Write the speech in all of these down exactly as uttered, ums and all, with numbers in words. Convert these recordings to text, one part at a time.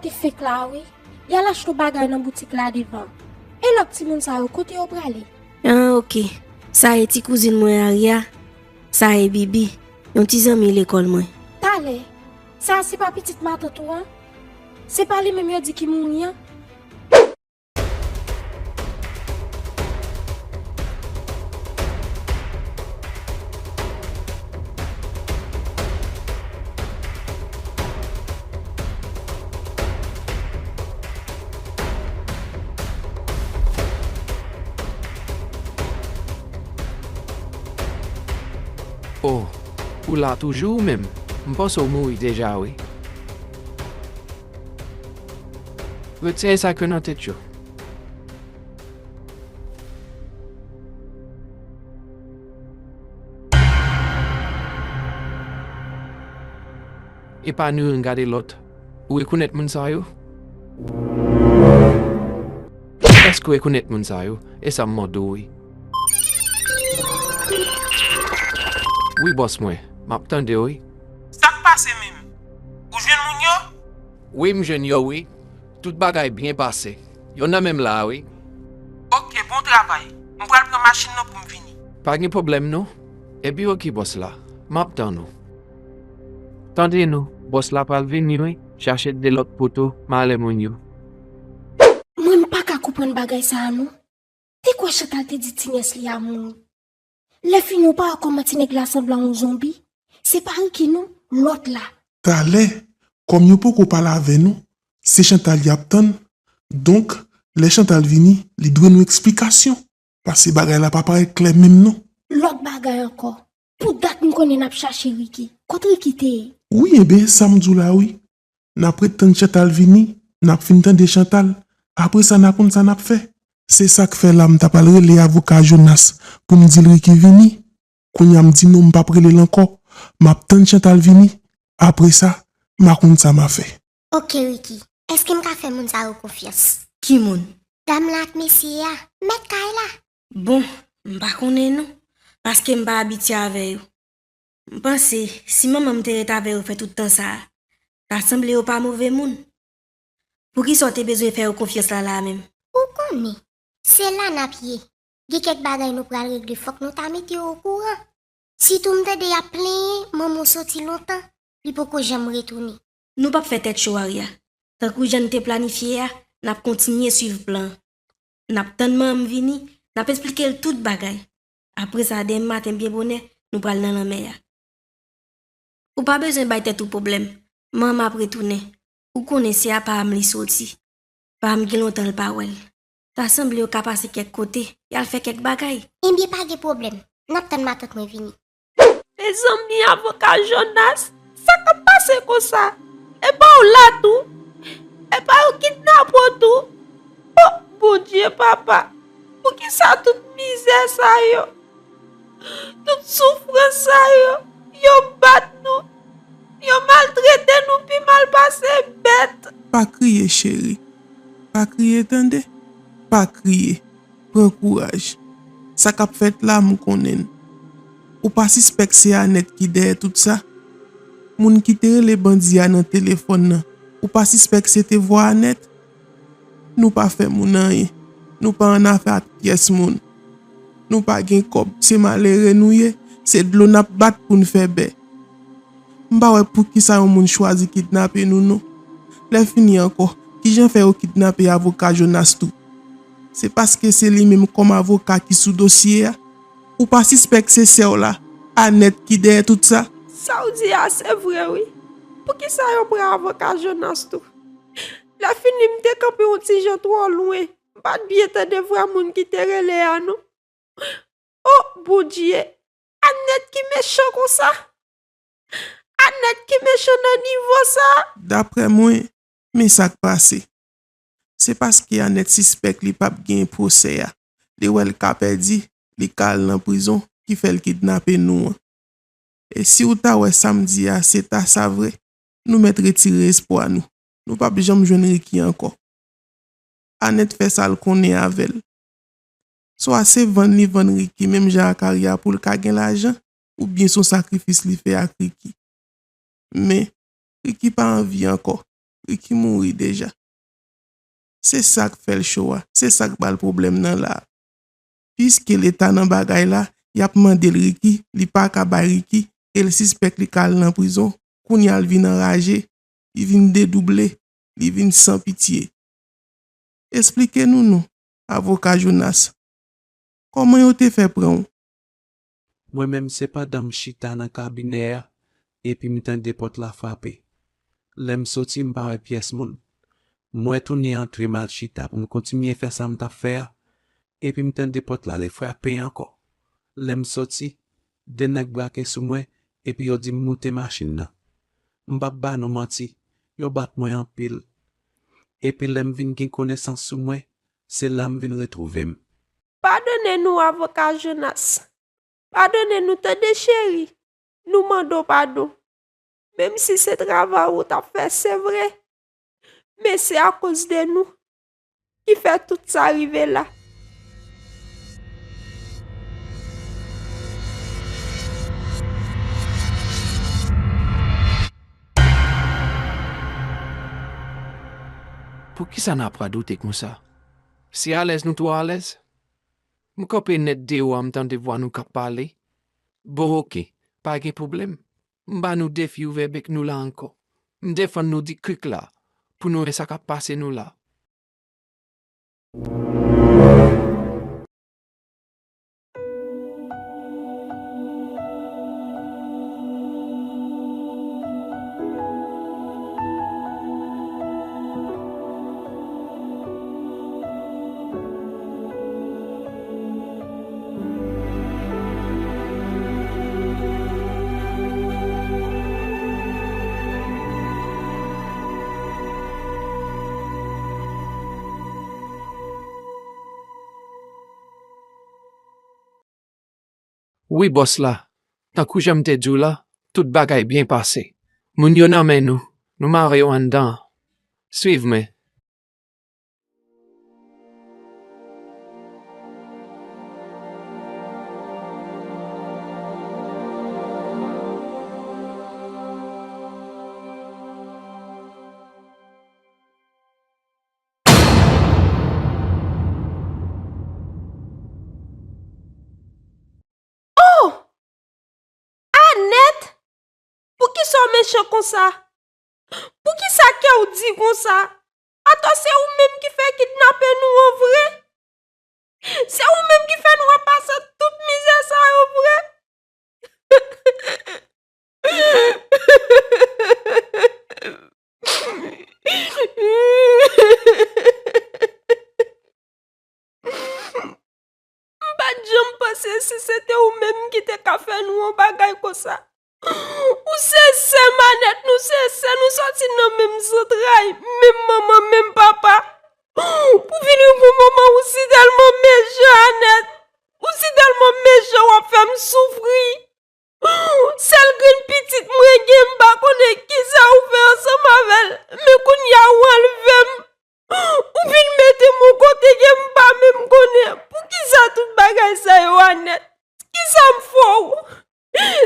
Te fenk la wi. Y al achte yon bagay nan boutik la devan. E lòt timoun sa yo, kote yo prale? Ah, ok. Sa e ti kouzin mwen Aria. Sa e Bibi. Yon ti zanmi lekòl mwen. Talè. Sa a se pa pitit matant ou an? Se pa li menm yo di ki mouri an? Oh, ou la toujou ou menm? M panse w mouri deja wi. Retire sa k nan tèt yo. Epa nou gade lòt. Ou rekonèt moun sa yo? Èske w rekonèt moun sa yo? E sa m mande w wi. Wi bòs mwen, m ap tande w wi. Sa k pase menm? Ou jwenn moun yo? Wi, m jwenn yo wi. Tout bagay byen pase. Yo nan men m la wi. Ok, bon travay. M pral pran machin nan pou m vini. Pa gen pwoblèm non. Epi ok bòs la, m ap tann ou. Tande non, bòs la pral vini wi, chache de lòt poto, malè moun yo. Mwen m pa ka konprann bagay sa a non. Te kwè Chantal te di tinyès li a mouri. Lè fini ou pa wè kòman ti nèg la sanble a yon zonbi? Se pa Ricky non, lòt la. Talè, kòm yo poko pale avè nou, se Chantal y ap tann. Donk, lè Chantal vini, li dwe nou eksplikasyon. Paske bagay la pa parèt klè menm non. Lòt bagay ankò. Pou dat m konnen n ap chache Ricky. Kot Ricky te ye? Wi, enben, sa m di w la wi. N ap ret tann Chantal vini, n ap fin tande Chantal. Apre sa, n a konn sa n ap fè. Se sa k fè la m t ap al rele avoka Jonas pou m di l Ricky vini. Kounye a m di non, m p ap rele l ankò. M ap tann Chantal vini. Apre sa, m a konn sa m a fè. Ok, Ricky. Èske m ka fè moun sa yo konfyans? Ki moun? Dam la ak mesye a, mèt kay la. Bon, m pa konnen non, paske m pa abitye avè yo. M panse, si manman m te ret avè yo fè tout tan sa a, ta sanble yo pa move moun. Poukisa w te bezwen fè yo konfyans la la a menm? Ou konnen, se la n ap ye. Gen kèk bagay nou pral regle, fòk nou ta mete yo okouran. Sitou m tande y ap plenyen manman w soti lontan, li poko janm retounen. Nou p ap fè tèt cho Aria. Tankou jan n te planifye a, n ap kontinye swiv plan an. N ap tann manman m vini, n ap esplike l tout bagay. Apre sa, demen maten byen bonè, nou pral nan lanmè a. Ou pa bezwen bay tèt ou pwoblèm. Manman m ap retounen. Ou konnen se apa a m li soti. Papa m gen lontan l pa wè l. Ta sanble yo ka pase kèk kote, y al fè kèk bagay. Ebyen pa gen pwoblèm. N ap tann matant mwen vini. Mezanmi avoka Jonas, sa k ap pase konsa? Epa w la tou? Epa yo kidnape w tou? Oh Bondye papa, poukisa tout mizè sa yo? Tout soufrans sa yo, yo bat nou, yo maltrete nou pi mal pase bèt. Pa kriye cheri, pa kriye tande, pa kriye, pran kouraj. Sa k ap fèt la m konnen l. Ou pa sispèk se Anèt ki dèyè tout sa? Moun ki te rele bandi a nan telefòn nan, ou pa sispèk se te vwa Anèt? Nou pa fè moun anyen. Nou pa annafè ak pyès moun. Nou pa gen kòb, se malere nou ye, se dlo n ap bat pou n fè bè. M pa wè poukisa yon moun chwazi kidnape nou non. Lèfini ankò, kijan fè yo kidnape avoka Jonas tou? Se paske se li menm kòm avoka ki sou dosye a? Ou pa sispèk se sè w la, Anèt ki dèyè tout sa? Sa w di a se vre wi. Poukisa yo pran avoka Jonas tou? Lèfini m te kanpe yon ti jan twò lwen. M pa t byen tande vwa moun ki te rele a non. Oh Bondye! Anèt ki mechan konsa? Anèt ki mechan nan nivo sa? Daprè mwen, men sa k pase. Se paske Anèt sispèk li p ap genyen pwosè a. Li wè l ka pèdi, li ka al nan prizon, ki fè l kidnape nou an. E si w ta wè sa m di a se ta sa vre, nou mèt retire espwa nou. Nou p ap janm jwenn Ricky ankò. Anèt fè sa l konnen avè l. Swa se vann li vann Ricky menm jan ak Aria pou l ka gen lajan, oubyen se yon sakrifis li fè ak Ricky. Men, Ricky pa anvi ankò. Ricky mouri deja. Se sa k fè l cho a, se sa k ba l pwoblèm nan la a. Piske Leta nan bagay la, y ap mande l Ricky, li pa ka bay Ricky, e l sispèk li ka al nan prizon. Kounye a l vin anraje, li vin dedouble, li vin san pitye. Esplike nou non, avoka Jonas. Kòman yo te fè pran w? Mwen menm se pandan m chita nan kabinè a epi m tande pòt la frape. Lè m soti m pa wè pyès moun. Mwen tounen antre m al chita pou m kontinye fè sa m t ap fè a epi m tande pòt la refrape ankò. Lè m soti, de nèg brake sou mwen epi yo di m moute machin nan. M p ap ba nou manti, yo bat mwen anpil. Epi lè m vin gen konesans sou mwen, se la m vin retwouve m. Padone nou avoka Jonas. Padone nou tande cheri. Nou mande w padon. Menm si se travay ou t ap fè se vre, men se akoz de nou ki fè tout sa rive la. Poukisa n ap radote konsa? Se alèz nou twò alèz? M kanpe nèt deyo a m tande vwa nou k ap pale. Bon oke, pa gen pwoblèm. M ba nou defi ouvè bèk nou la ankò. M defann nou di krik la pou nou wè sa k ap pase nou la. Wi bòs la, tankou jan m te di w la, tout bagay byen pase. Moun yo nan men nou, nou mare yo anndan an. Swiv mwen. Oh! Anèt! Poukisa w mechan konsa? Poukisa kè w di konsa? Atò se ou menm ki fè kidnape nou an vre? Se ou menm ki fè nou ap pase tout mizè sa yo vre? M pa t janm panse si se te ou menm ki te ka fè nou yon bagay konsa. Ou se sè m Anèt, nou se sè, nou sòti nan menm zantray, menm manman, menm papa. Pou vin rive yon moman ou si tèlman mechan Anèt, ou si tèlman mechan w ap fè m soufri. Sèl grenn pitit mwen gen m pa konnen kisa ou fè ansanm avè l, men kounye a ou anlve m. Ou vin mete m yon kote ke m pa menm konnen. Poukisa tout bagay sa yo Anèt? Kisa m fè w?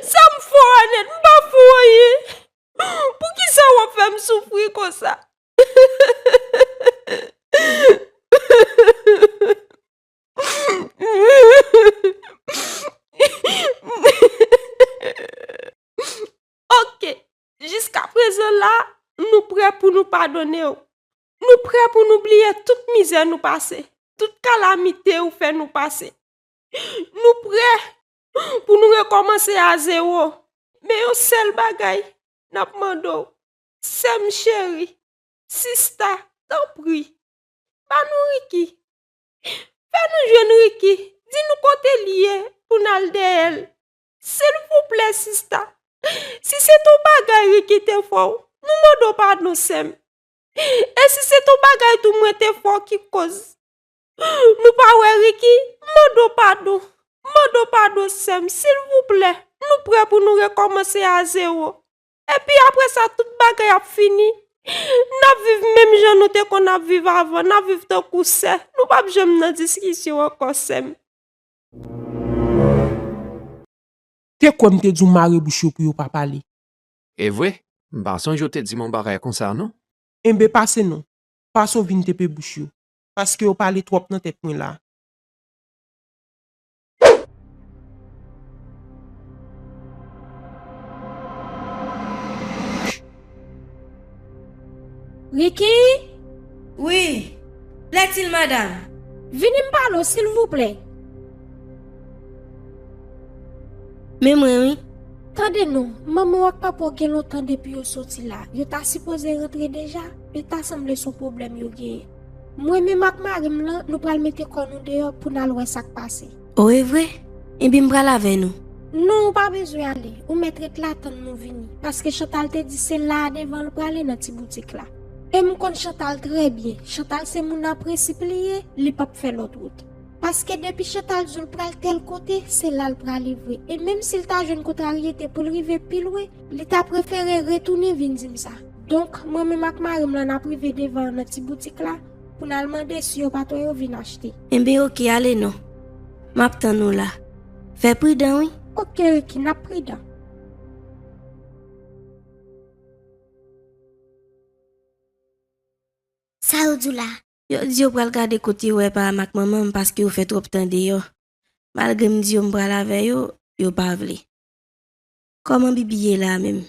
Sa m fè w Anèt? M pa fè w anyen. Poukisa w ap fè m soufri konsa? Ok, jiskaprezan la, nou prè pou nou padone w. Nou prè pou nou bliye tout mizè nou pase, tout kalamite ou fè nou pase. Nou prè pou nou rekòmanse a zewo. Men yon sèl bagay n ap mande w, sè m cheri, sista, tanpri, ba nou Ricky. Fè nou jwenn Ricky, di nou kote l ye pou n al dèyè l. Silvouplè sista, si se t yon bagay Ricky te fè w, nou mande w padon sè m. E si se t yon bagay tou mwen te fè w ki koz nou pa wè Ricky, mande w padon. Mande w padon sè m, silvouplè. Nou prè pou nou rekòmanse a zewo. Epi apre sa tout bagay ap fini. N ap viv menm jan nou te konn ap viv avan, n ap viv tankou sè. Nou p ap janm nan diskisyon ankò sè m. Te kwè m te di w mare bouch yo pou yo pa pale. E vre, m pa sonje w te di m yon bagay konsa non. Enben pase non, pase w vin tepe bouch yo, paske yo pale twòp nan tèt mwen la. Ricky? Wi, plaît-il, madam? Vini m pale w, silvouplè. Men mwen wi. Tande non, manman w ak papa w gen lontan depi yo soti la. Yo ta sipoze rantre deja, men ta sanble se yon pwoblèm yo genyen. Mwen menm ak mari m lan, nou pral mete kò nou deyò pou n al wè sa k pase. O, e vre? Ebyen m pral avè nou. Non, ou pa bezwen ale. Ou mèt ret la tann nou vini. Paske Chantal te di se la a devan l prale nan ti boutik la. E m konn Chantal trè byen. Chantal se moun a prensip li ye, li p ap fè lòt wout. Paske depi Chantal di w l pral tèl kote, se la l prale vre. E menm si l ta jwenn kontraryete pou l rive pi lwen, li ta prefere retounen vin di m sa. Donk, mwen menm ak mari m lan n ap rive devan an nan ti boutik la pou n al mande si yo pa t wè yo vin achte. Enben oke, ale non. M ap tann ou la. Fè pridan wi. Oke Ricky, n ap pridan. Sa yo di w la? Yo di yo pral gade kote yo wè pa m ak manman m paske yo fè twòp tan deyò. Malgre m di yo m pral avè yo, yo pa vle. Kòman Bibi ye la menm?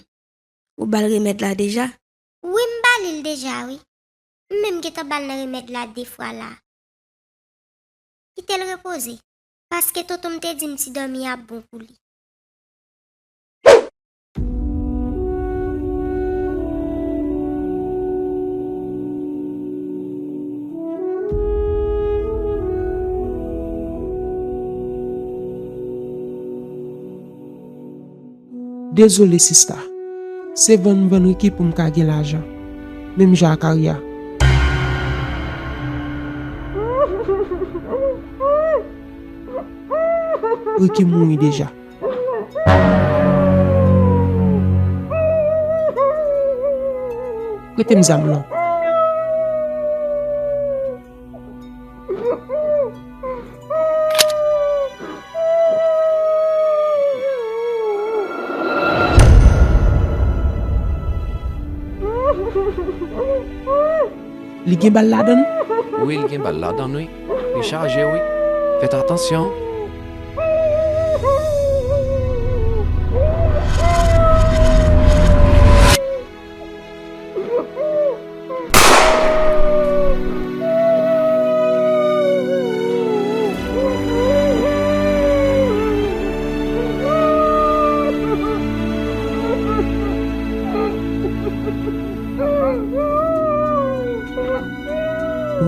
Ou ba l remèd la deja? Wi, m ba li l deja wi. M menm gentan ba l nan remèd la de fwa la. Kite l repoze, paske tonton m te di m ti dòmi ap bon pou li. Dezole sista, se vann m vann Ricky pou m ka gen lajan, menm jan ak Arya. Ricky mouri deja. Prete m zam lan. Li gen bal ladan l? Wi, li gen bal ladan l wi. Li chaje wi. Fèt atansyon.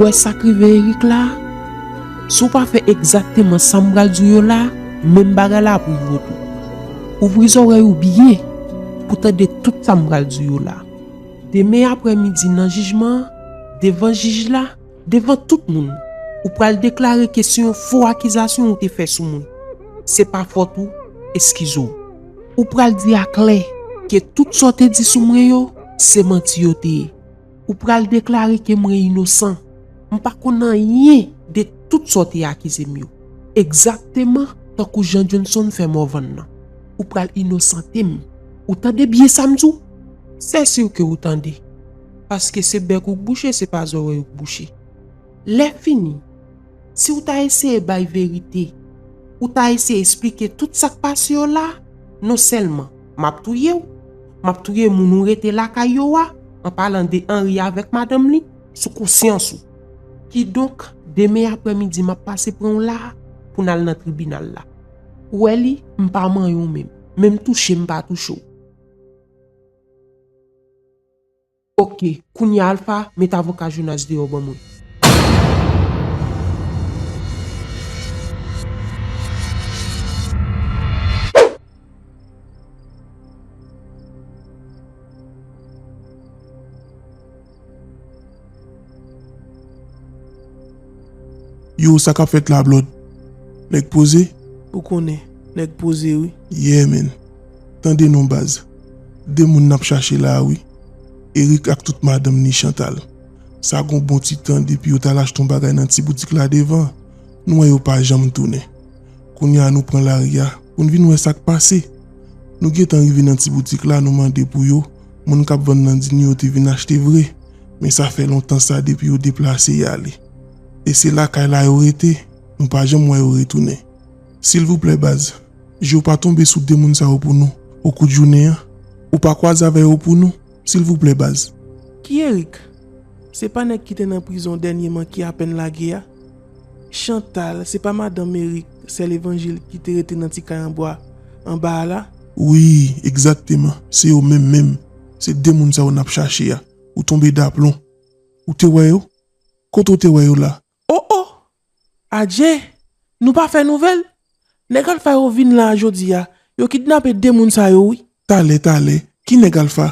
Ou wè sa k rive Eric la? Si w pa fè egzakteman sa m pral di w yo la, menm bagay la ap rive w tou. Ouvri zòrèy ou byen pou tande tout sa m pral di w yo la. Demen aprèmidi nan jijman an, devan jij la, devan tout moun, ou pral deklare ke se yon fo akizasyon ou te fè sou mwen. Se pa fòt ou, eskize w. Ou pral di aklè ke tout sa w te di sou mwen yo, se manti yo te ye. Ou pral deklare ke mwen inosan. M pa konn anyen de tout sa w te akize m yo. Egzakteman tankou jan Johnson fè Morvan nan. Ou pral inosante m. Ou tande byen sa m di w? Se si ke ou tande. Paske se bèk ou k bouche, se pa zòrèy ou k bouche. Lè fini, si w ta eseye bay verite, ou ta eseye esplike tout sa k pase yo la, non sèlman m ap touye w, m ap touye moun ou rete lakay yo a, an palan de Henry avèk madanm li, sou konsyans ou. Kidonk, demen aprèmidi m ap pase pran w la pou n al nan tribinal la. Ou wè li, m pa manyen w menm, menm touche m pa touche w. Oke, kounye a Alpha, met avoka Jonas deyò ban mwen. Yo, sa k ap fèt la, Blood? Nèg poze? Ou konnen, nèg poze wi. Yeah man. Tande non baz. De moun n ap chache la a wi. Eric ak tout madanm ni Chantal. Sa gon bon ti tan depi yo t al achte yon bagay nan ti boutik la devan. Nou wè yo pa janm tounen. Kounye a nou pran lari a pou n vin wè sa k pase. Nou gentan rive nan ti boutik la, nou mande pou yo, moun k ap vann nan di n yo te vin achte vre. Men sa fè lontan sa depi yo deplase y ale. E se lakay la yo rete, nou pa janm wè yo retounen. Silvouplè baz, je w pa tonbe sou de moun sa yo pou nou, okout jounen an. Ou pa kwaze avè yo pou nou, silvouplè baz. Ki Eric? Se pa nèg ki te nan prizon dènyèman ki apèn lage a? Chantal, se pa madanm Eric, sè Levanjil ki te rete nan ti kay an bwa anba a la? Wi, egzakteman, se yo menm menm. Se de moun sa yo n ap chache a. Ou tonbe daplon. Ou te wè yo? Kote w te wè yo la? O o! Adje! Nou pa fè nouvèl? Nèg Alfa yo vin la a jodi a. Yo kidnape de moun sa yo, wi. Talè, talè. Ki nèg Alfa?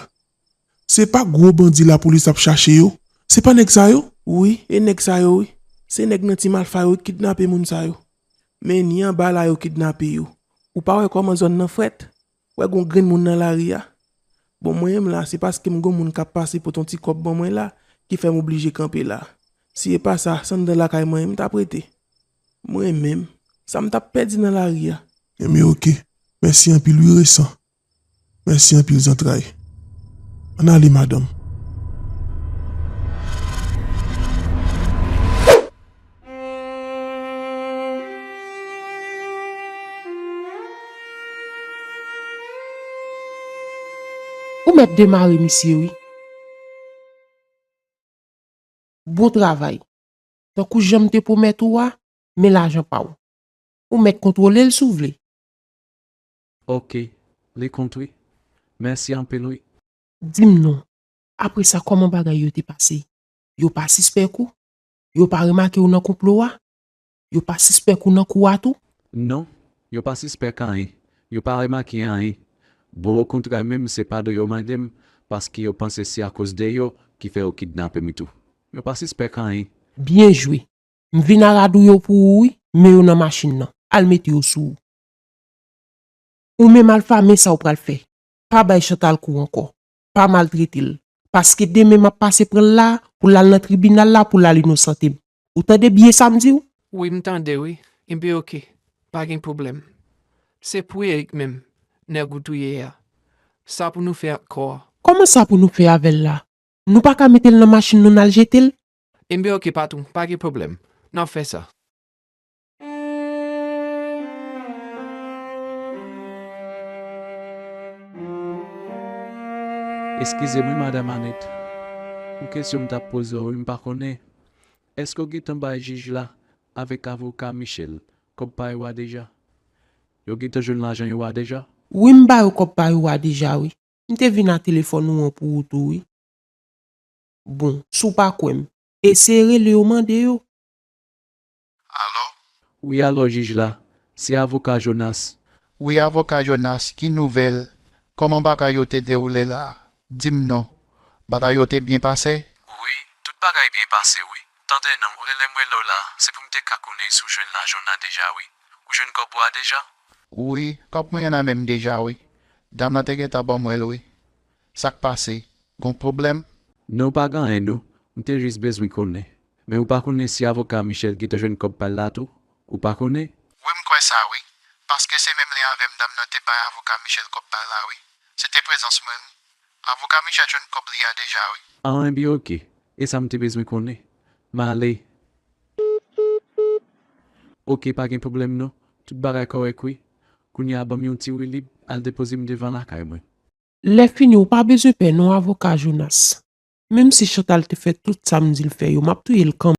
Se pa gwo bandi lapolis ap chache yo? Se pa nèg sa yo? Wi, e nèg sa yo, wi. Se nèg nan Team Alfa yo ki kidnape moun sa yo. Men ni anba la yo kidnape yo. Ou pa wè kòman zòn nan frèt? Wè gon grenn moun nan lari a. Bon, mwen menm la, se paske m gon moun k ap pase pote yon ti kòb ban mwen la, ki fè m oblije kanpe la. Si e pa sa, s anndan lakay mwen, m t ap rete. Mwen menm, sa m t ap pèdi nan lari a. Enben, oke. Mèsi anpil, wi, Resan. Mèsi anpil, zantray. Ann ale, madanm. Ou mèt demare misye, wi. Bon travay. Tankou jan m te pwomèt ou a, men lajan pa w. Ou mèt kontwole l si w vle. Oke, li kont wi. Mèsi anpil wi. Di m non, apre sa kòman bagay yo te pase? Yo pa sispèk ou? Yo pa remake w nan konplo a? Yo pa sispèk ou nan kou a tou? Non, yo pa sispèk anyen. Yo pa remake anyen. Bon, okontrè menm se padon yo mande m, paske yo panse se akoz de yo ki fè yo kidnape m tou. Yo pa sispèk anyen. Byen jwe. M vin aradou yo pou ou wi, men yo nan machin nan. Al mete yo sou ou. Ou menm Alfa, men sa w pral fè. Pa bay Chantal kou ankò. Pa maltrete l. Paske demen m ap pase pran l la, pou l al nan tribinal la, pou l al inosante m. Ou tande byen sa m di w? Wi, m tande wi. Enben oke. Pa gen pwoblèm. Se pou Eric menm, nèg ou touye a. Sa pou nou fè ak kò a? Kòman sa pou nou fè avè l la? Nou pa ka mete l nan machin nou n al jete l? Enben oke patwon, pa gen pwoblèm. N ap fè sa. Eskize m wi, madanm Anèt. Yon kesyon m t ap poze w wi, m pa konnen. Èske w gentan bay jij la avèk avoka Michel kòb pa yo a deja? Yo gentan jwenn lajan yo a deja? Wi, m ba yo kòb pa yo a deja wi. M te vin a telefòn ou an pou ou tou wi. Bon, si w pa kwè m, eseye rele yo mande yo. Alo? Wi, alo, jij la. Se avoka Jonas. Wi, avoka Jonas, ki nouvèl? Kòman bagay yo te dewoule la? Di m non. Bagay yo te byen pase? Wi, tout bagay byen pase, wi. Tande non, ou rele m rele w la, se pou m te ka konnen si w jwenn lajan w nan deja, wi. Ou jwenn kòb ou a deja? Wi, kòb mwen an nan men m deja, wi. Dam nan te gentan ban mwen l, wi. Sa k pase? Gon pwoblèm? Non, pa gen anyen, non. M te jis bezwen konnen. Men ou pa konnen si avoka Michel gentan jwenn kòb pa l la tou? Ou pa konnen? Wi, m kwè sa, wi. Paske se menm lè avè m dam nan te bay avoka Michel kòb pa l la, wi. Se te prezans mwen, wi. Avoka Michel jwenn kòb li a deja, wi. An, enben, oke. E sa m te bezwen konnen. M ale. Oke, pa gen pwoblèm, non. Tout bagay kòrèk, wi. Kounye a, ban m yon ti woulib, al depoze m devan lakay mwen. Lè fini, ou pa bezwen pè non, avoka Jonas. Menm si Chantal te fè tout sa m di l fè yo, m ap touye l kanmenm.